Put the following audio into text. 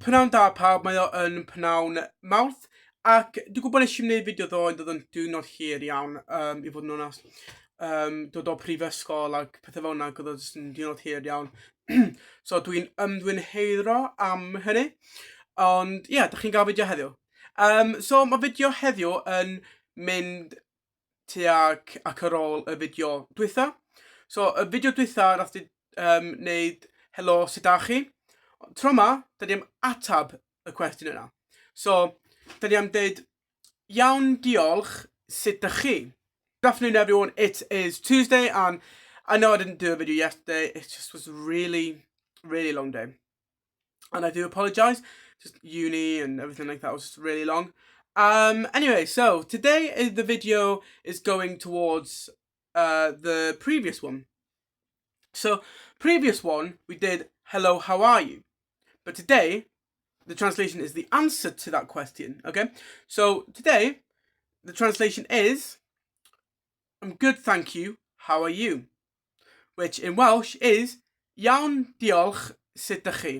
Pnawn da pawb, mae o yn pnawn Mawrth ac dwi'n gwybod nes i wneud fideo ddoe ond oedd o'n diwrnod hir iawn um, i fod yn onest. Um, dod o prifysgol ac pethau fel yna, oedd o jyst yn diwrnod hir iawn. So dwi'n ymddwynheidro am hynny. Ond ie, yeah, dych chi'n gael fideo heddiw. Um, so mae fideo heddiw yn mynd tuag ac ar ôl y fideo dwytha. So, y fideo dwytha, nath di neud "Helo, sut da chi?" Tro yma, da ni am atab y cwestiwn yna. So, da ni am deud, "Iawn, diolch, sut da chi?" Good afternoon, everyone, it is Tuesday and I know I didn't do a video yesterday, it just was a really, really long day. And I do apologise, just uni and everything like that was just really long. Anyway, so today is the video is going towards the previous one. So, previous one, we did "Hello, how are you?" But today, the translation is the answer to that question, okay? So, today, the translation is "I'm good, thank you, how are you?" Which in Welsh is "Iawn, diolch, sut ydych chi?"